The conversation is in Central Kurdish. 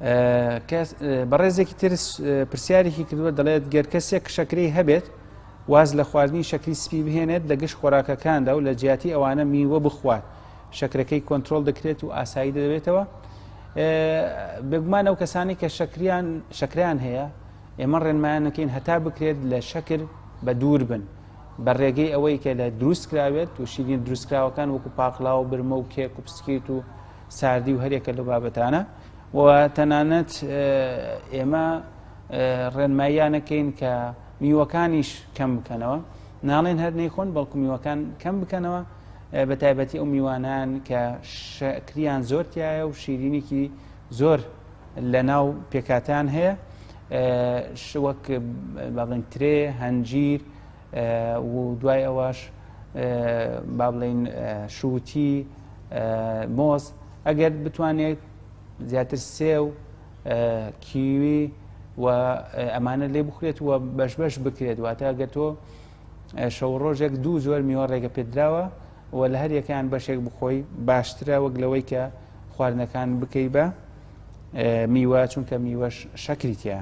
بەڕێزێکی تر پرسیارێکی کردووە دەڵێت گەر کەسێک شەکرەی هەبێت واز لە خواردنی شەکری سپی بهێنێت لە گشت خۆراکەکاندا و لە جیاتی ئەوانە میوە بخوات شەکرەکەی کۆنتترۆل دەکرێت و ئاسایی دەبێتەوە بێگومان ئەو کەسانی کە شەکریان شەکریان هەیە ئێمە ڕێنمایانەکەین هەتا بکرێت لە شەکر بە دوور بن بە ڕێگەی ئەوەی کە لە دروست کراوێت و شیرین دروستکراوەکان وەکو پاقلاوە و برمە و کێک و پسکیت و ساردی و هەرێکە لەو بابەتانە و تەنانەت ئێمە ڕێنماییانەکەین کە میوەکانیش کەم بکەنەوە ناڵێن هەر نەیخۆن بەڵکو میوەکان کەم بکەنەوە بە تایبەتی ئەو میوانان کە شەکریان زۆر تایە و شیرینێکی زۆر لە ناو پێکاتان هەیە وەک با بڵێن ترێ هەنجیر و دوای ئەوەش با بڵێین شووتی مۆز ئەگەر بتوانێت زیاتر سێو کیوی و ئەمانە لێ بخورێت و بەش بەش بکرێت واتە ئەگەر تۆ شەو ڕۆژێک دوو زۆر میوە ڕێگە پێدراوە و لە هەر یەکیان بەشێک بخۆی باشترە وەک لەوەی کە خواردنەکان بکەی بە میوە چونکە میوەش شەکری تیا.